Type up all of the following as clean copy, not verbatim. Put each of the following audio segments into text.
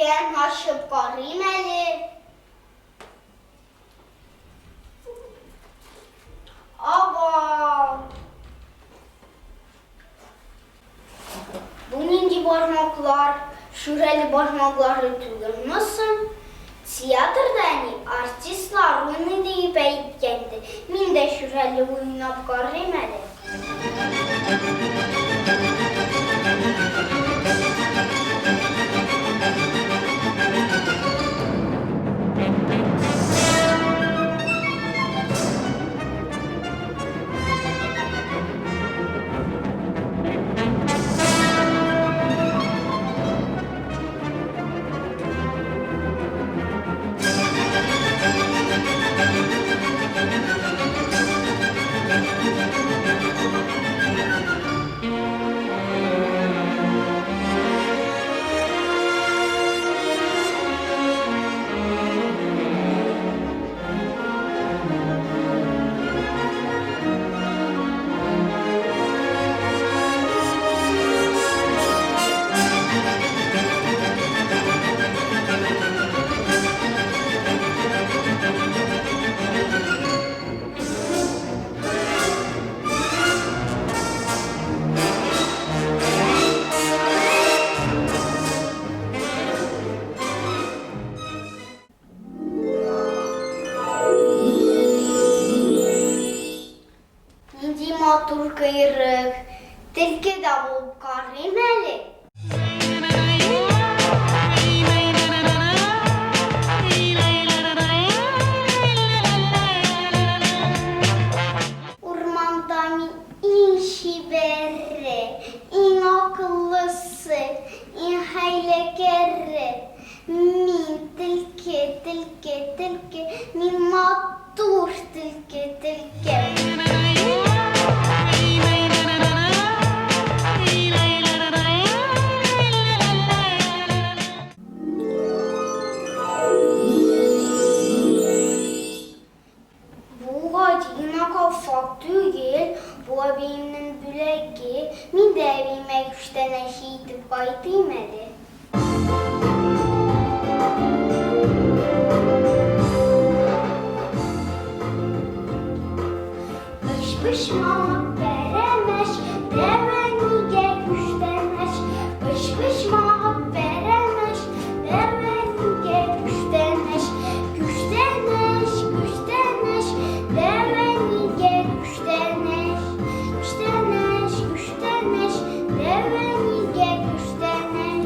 икән, ачып карыйм әле. Абау! Бу нинди бармаклар? Шүрәле бармаклары түгелме соң? Театрда әни артистлар уйный диеп әйткән иде. Мин дә Шүрәле уйнап карыйм әле. Нинди матур койрык! Төлке дә булып карыйм әле. Урманда мин иң чибәре, иң акыллысы, иң хәйләкәре. Мин төлке, төлке, төлке, мин матур төлке, төлке. Бу гади генә калфак түгел, бу әбиемнең бүләге. Мин дә әбиемә күчтәнәч илтеп кайтыйм әле. Өчпочмак пәрәмәч, дәвә нигә күчтәнәч? Өчпочмак пәрәмәч, дәвә нигә күчтәнәч? Күчтәнәч, күчтәнәч, дәвә нигә күчтәнәч? Күчтәнәч, күчтәнәч, дәвә нигә күчтәнәч?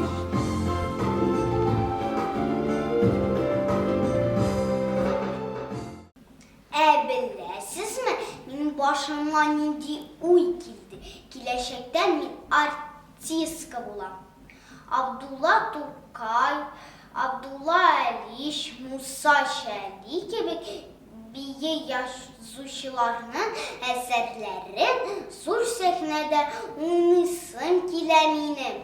Ә беләсезме, минем башыма нинди уй килде? Киләчәктә мин артистка булам. Абдулла Тукай, Абдулла Алиш, Муса Җәлил кебек бөек язучыларның әсәрләрен зур сәхнәдә уйныйсым килә минем.